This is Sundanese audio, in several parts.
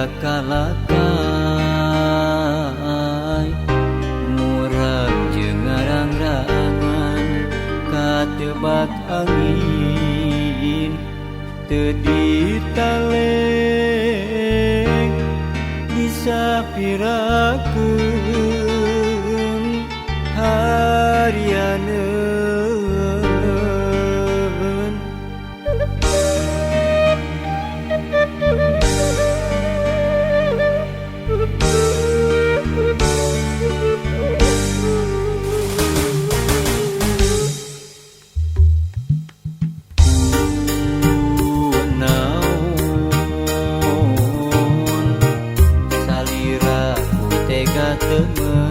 Kalakai murag jeung ngarang-rangan katebak angin teu ditaleng disapirakeun harianeun. Salira ku tega teu.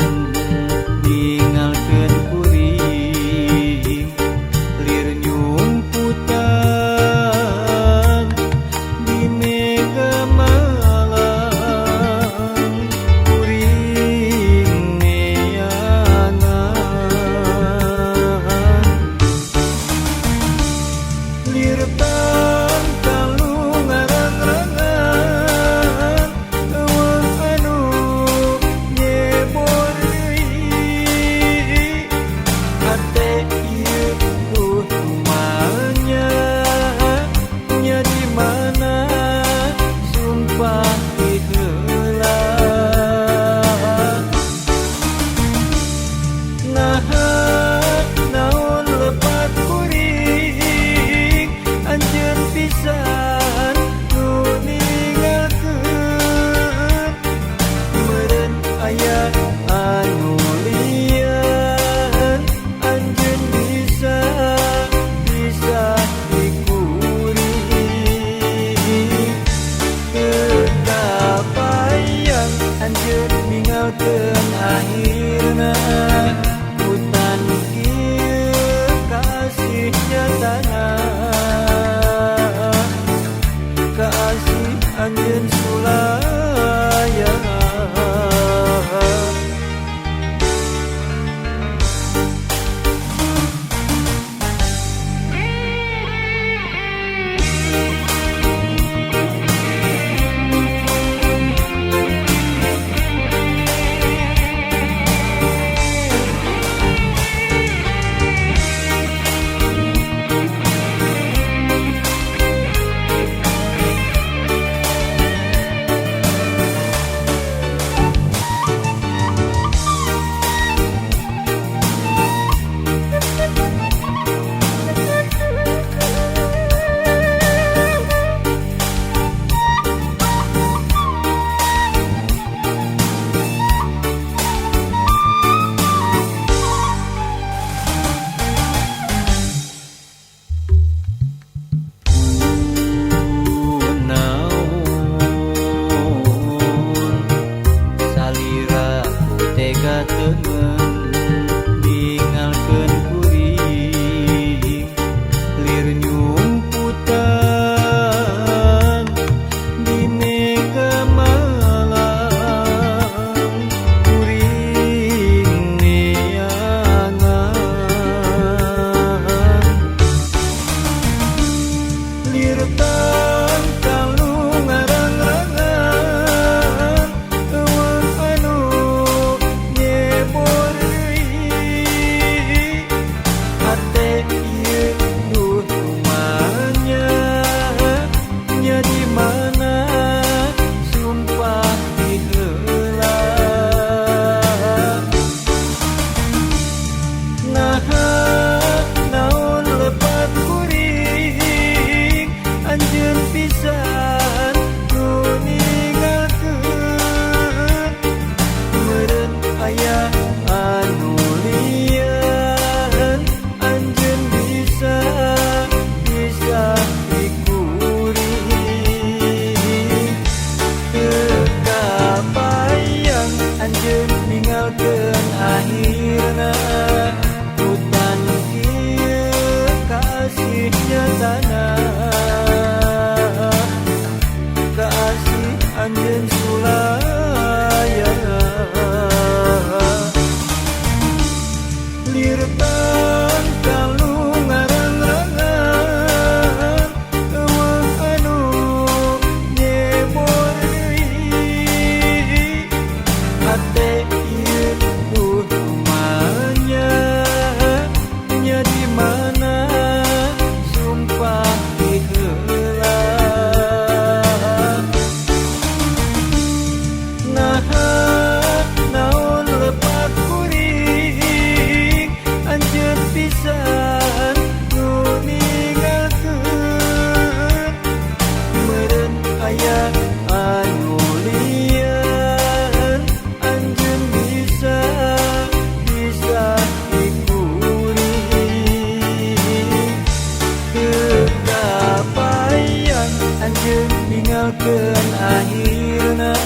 Ninggalkeun akhirna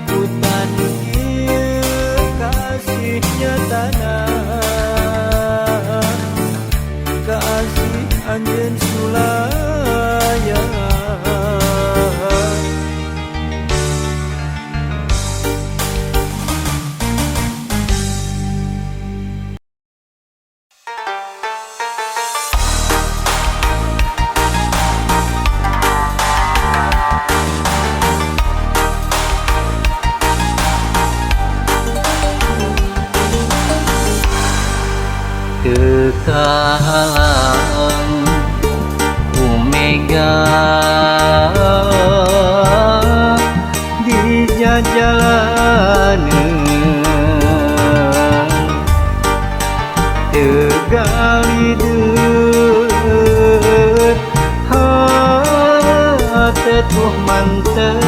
hutan ieu kasih nyatana kasih anjeun sulaya. Tekahalang Omega di jajalaneun Tegalideut hate tuh mantep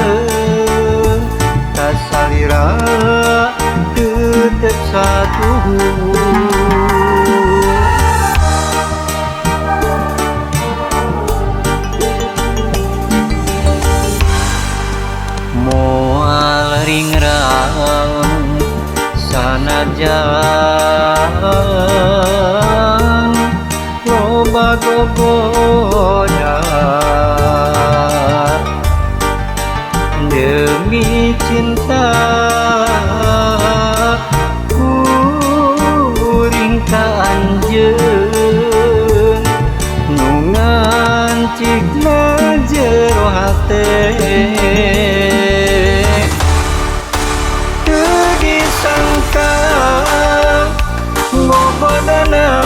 kasalira tetep satuhu. Moal ringrang sanajan loba gogoda demi cinta kuring ka anjeun nu ngancikna jero hate. Disangka ngogodana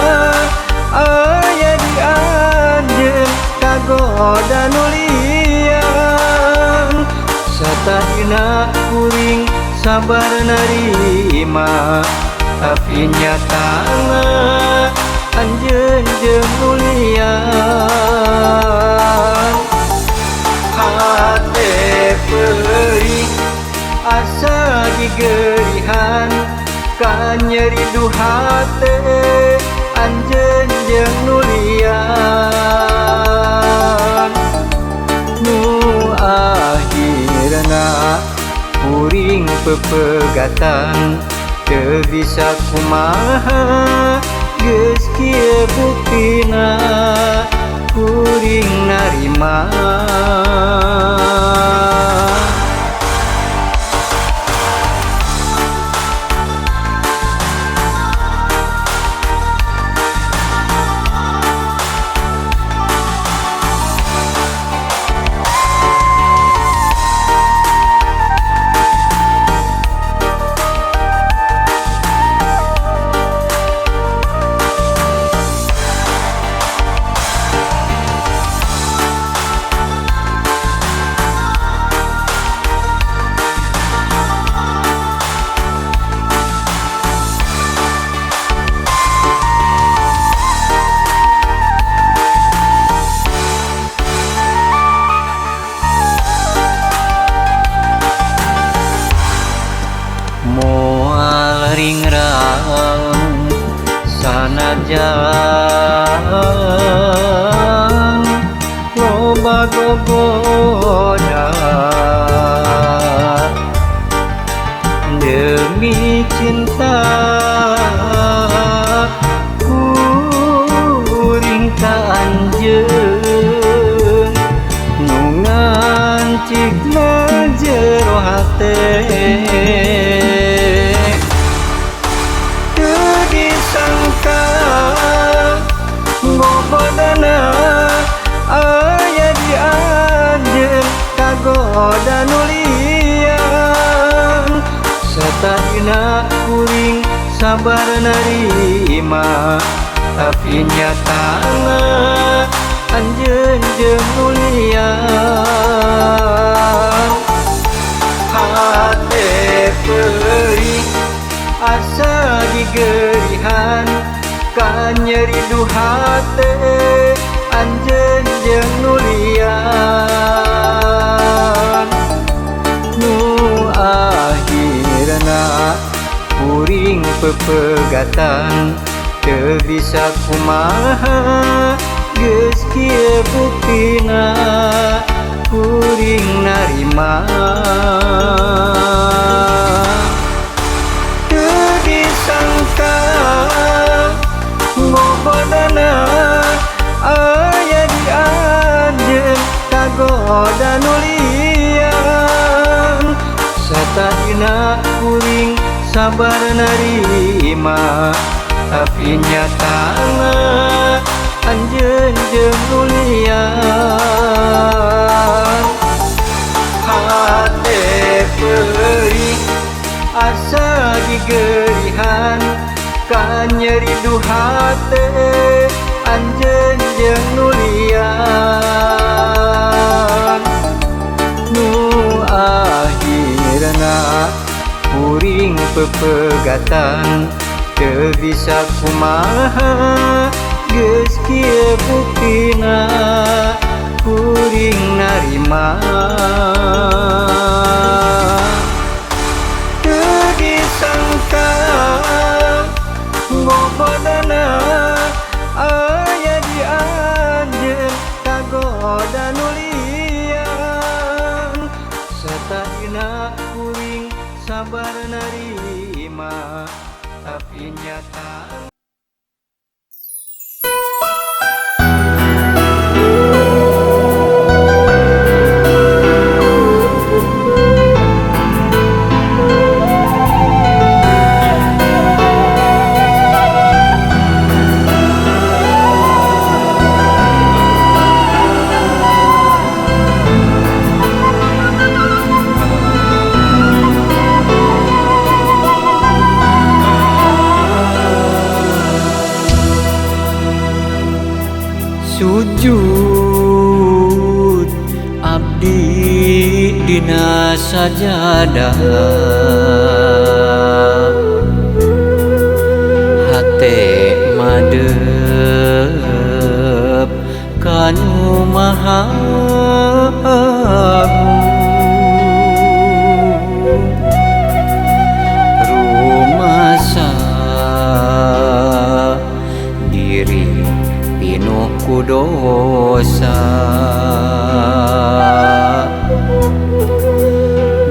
aya di anjeun kagoda nu lian satadina kuring sabar narima tapi nyatana anjeun jeung nu lian. Hate peurih asa digerihan kanyeri duhate anjeun jeung nu lian nu akhirna kuring pepegatan teu bisa kumaha geus kieu buktina kuring narima. Moal ringrang sanajan loba gogoda demi cinta kuring ka anjeun nu ngancikna jero hate. Disangka ngogodana aya di anjeun kagoda nu lian satadina kuring sabar narima tapi nyatana anjeun jeung nu lian. Hate peurih asa digerihan kanyeri duhate anjeun jeung nu lian nu akhirna kuring pepegatan teu bisa kumaha geus kieu buktina kuring narima. Teu disangka ngogodana aya di anjeun kagoda nu lian. Satadina kuring sabar narima, tapi nyatana anjeun jeung nu lian. Hate perih asa digerihan, kanyeri duhate anjeun jeung nu lian. Nu akhirna kuring pepegatan, teu bisa kumaha geus kieu buktina kuring narima. Teu disangka ngogodana aya di anjeun kagoda nu lian. Satadina kuring sabar narima, tapi nyata. Sujud abdi dina sajadah, hate madep kanu maha agung. Rumasa diri pinuh ku dosa,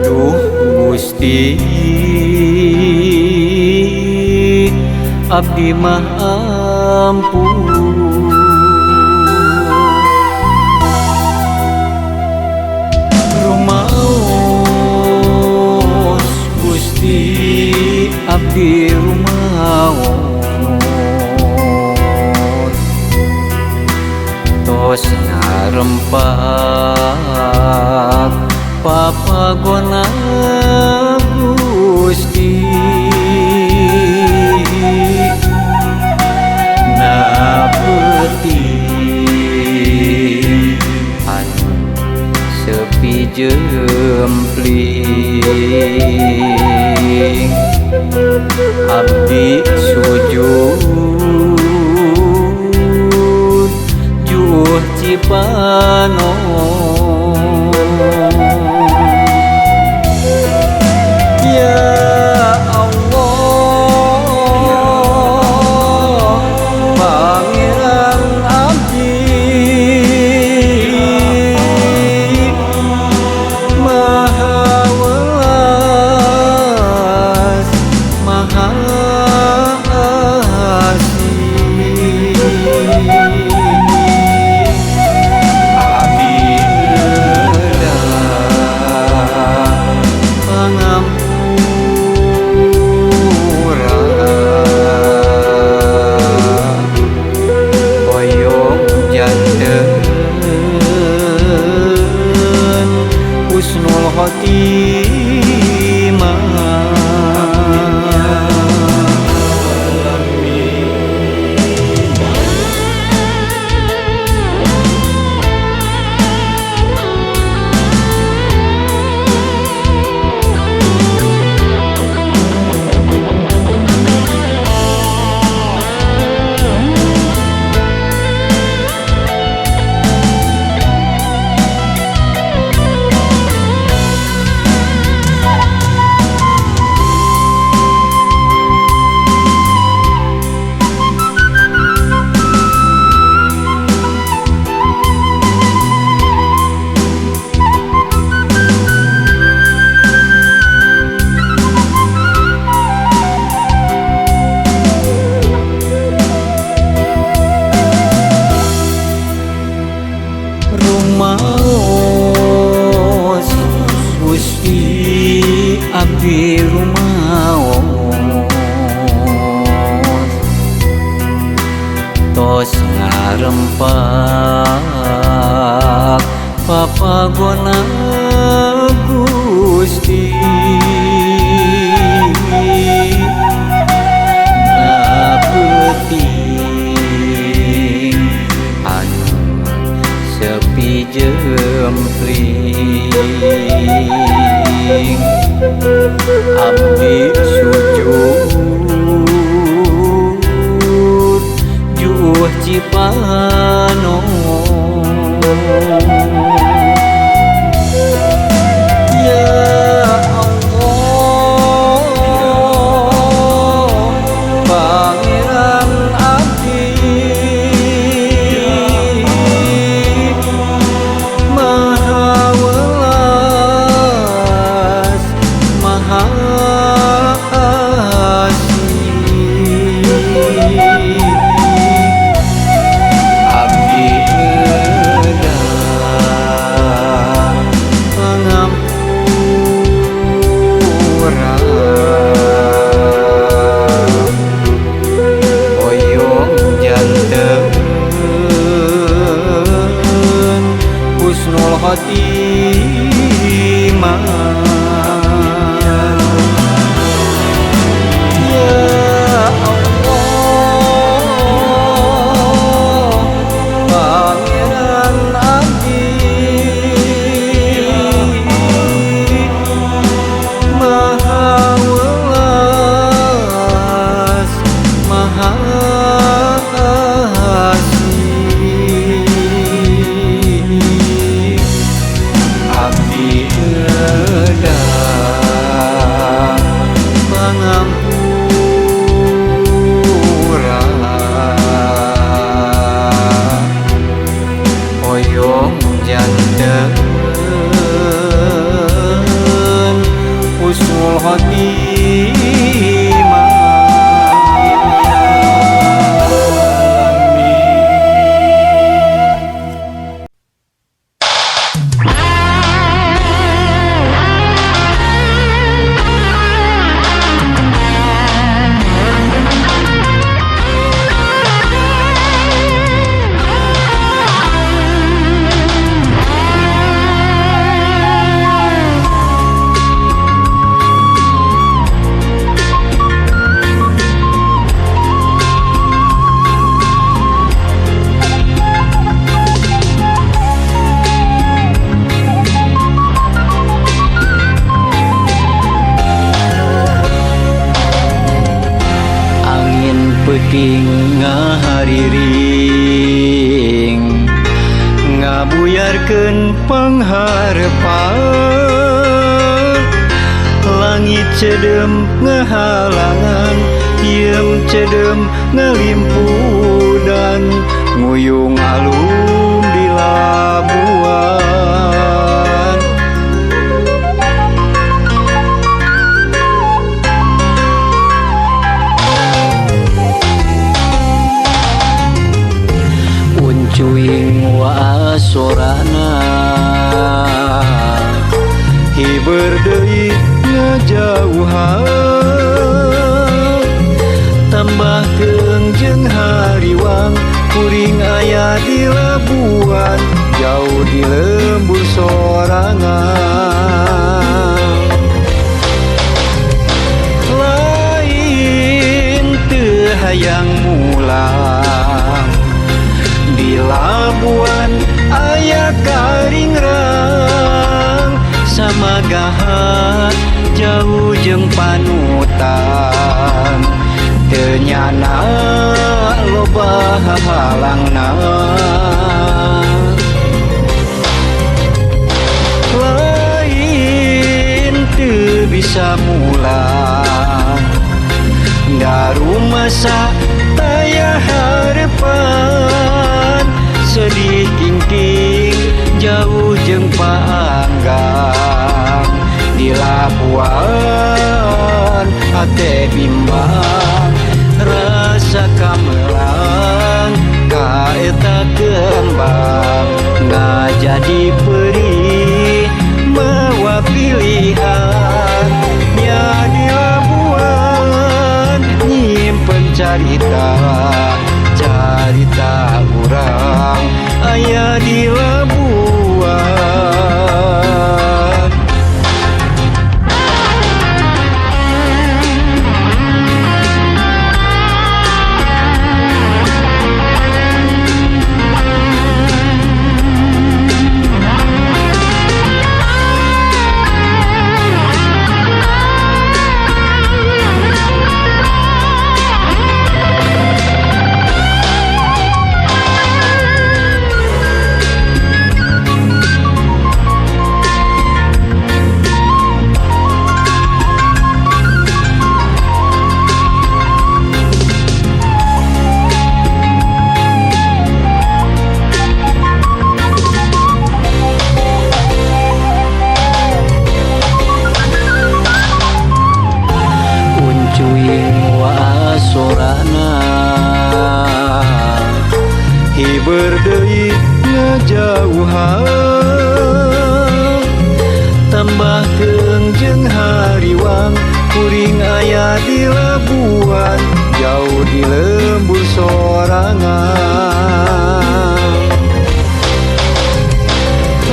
duh Gusti abdi mah ampun. Rumaos Gusti abdi rumaos, tos ngarempak papagona Gusti. Na peuting anu sepi jempling, abdi sujud juh Cipanon. Ya Allah Pangeran abdi, Maha Welas Maha Asih. Husnul khotimah. Fadlna Gusti Peuting anu sepi jempling abdi sujud juh Cipanon. Ya Allah Pangeran abdi Maha welas Maha asih abdi edah pangampura hoyong janten husnul khotimah. Ya Allah Pangeran abdi Maha welas Maha asih abdi edah pangampura hoyong janten husnul khotimah. Angin peuting ngahariring ngabuyarkeun pangharepan langit cedem ngahalangan hieum cedem ngalimpudan nguyung alum di Labuan. Uncuing waasorana hiber deui ngajauhan tambah keung jeung hariwang kuring aya di Labuan jauh di lembur sorangan lain teu hayang mulang di Labuan aya karingrang samagahan jauh jeung panutan teu nyana loba hahalangna lain teu bisa mulang darumasa taya harepan sedih kingking jauh jeung paanggang di Labuan hate bimbang rasa kamelang ka eta kembang ngajadi perih mawa pilihan nya di Labuan nyimpen carita carita urang aya di Labuan. Kuring aya di Labuan, jauh di lembur sorangan.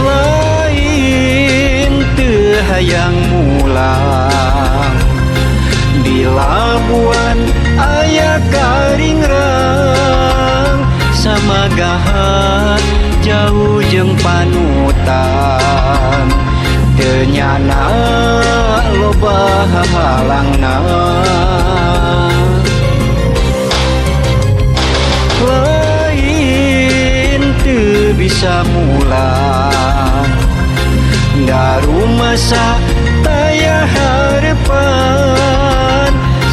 Lain teu hayang mulang, di Labuan aya karingrang. Samagahan jauh jeung panutan, teu nyana loba hahalangna. Lain teu bisa mulang, da rumasa taya harepan.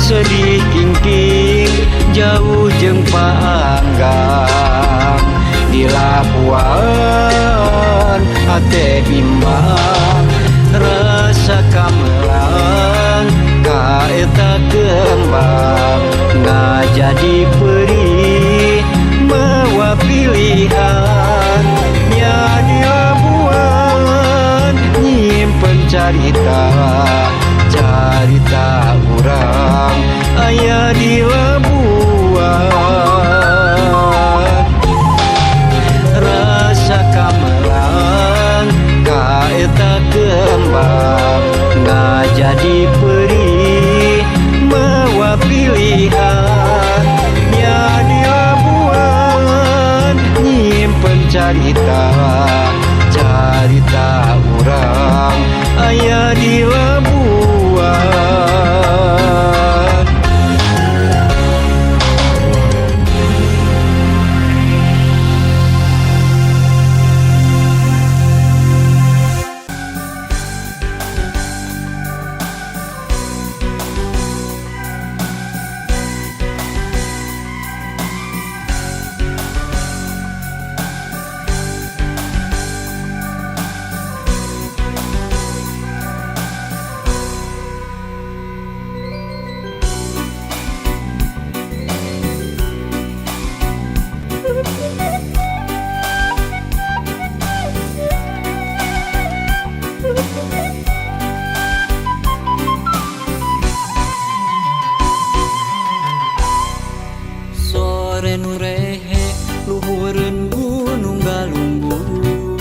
Sedih kingking jauh jeung paanggang, di Labuan hate bimbang. Rasa kamelang ka eta kembang, ngajadi perih mawa pilihan. Nya di Labuan nyimpen carita, carita urang aya di Labuan. Rasa kamelang ka eta kembang, ngajadi perih mawa pilihan. Nya di Labuan nyimpen carita, carita urang aya di Labuan. Sore nu rehe luhureun Gunung Galunggung,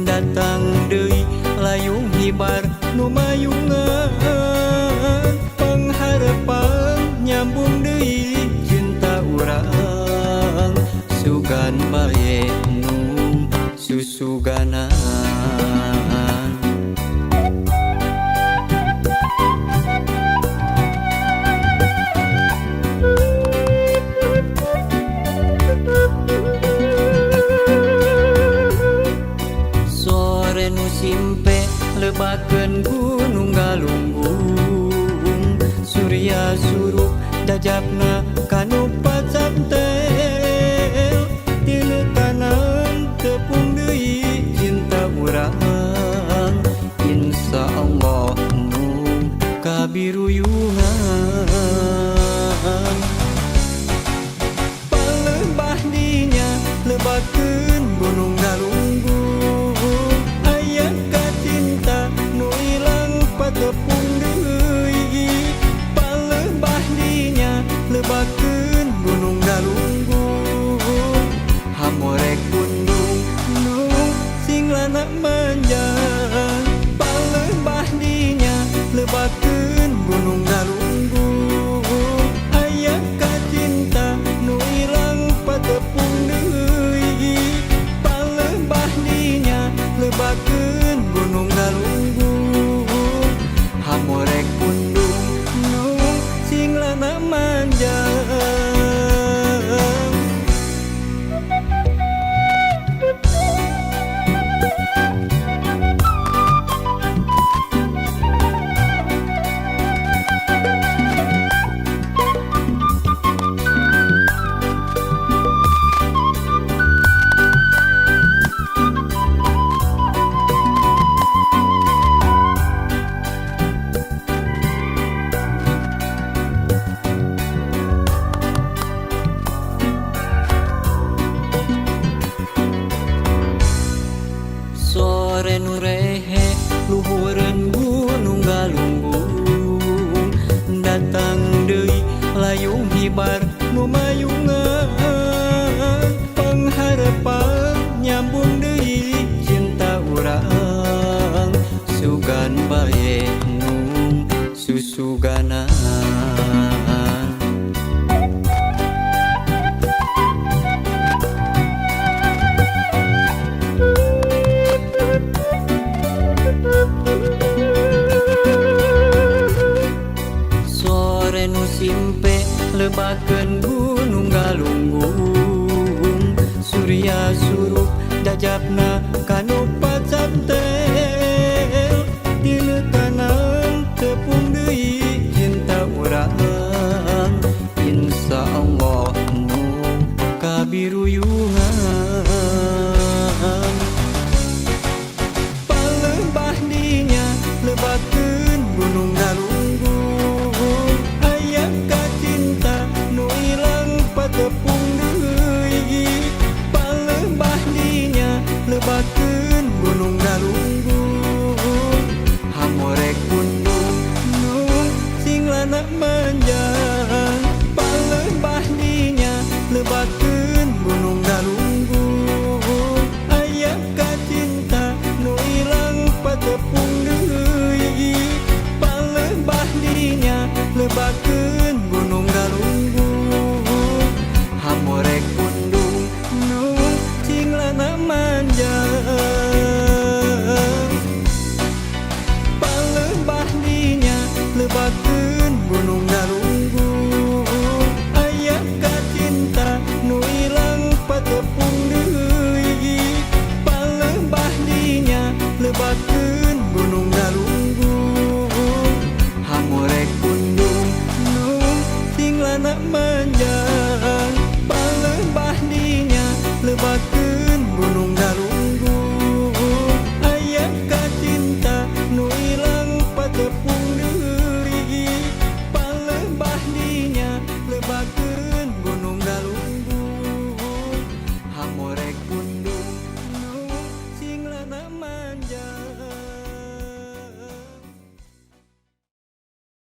datang deui layung hibar nu mayungan. Pangharepan nyambung deui cinta urang, sugan bae nu susuganan. Sore nu simpe lebakeun Gunung Galunggung, Surya surup jajapna kanu pacamtel. Tinu tanam tepung deui cinta urang, insya Allah nu kabiruyungan. Palebah dinya lebakeun Gunung Galunggung, aya kacinta nu ilang patepung deui. Palebah dinya lebakeun Gunung Galunggung, hamorek gunung nu sing lana manjang. Palebah dinya lebakeun Gunung Galunggung, aya kacinta nu ilang patepung deui. Palebah dinya lebakeun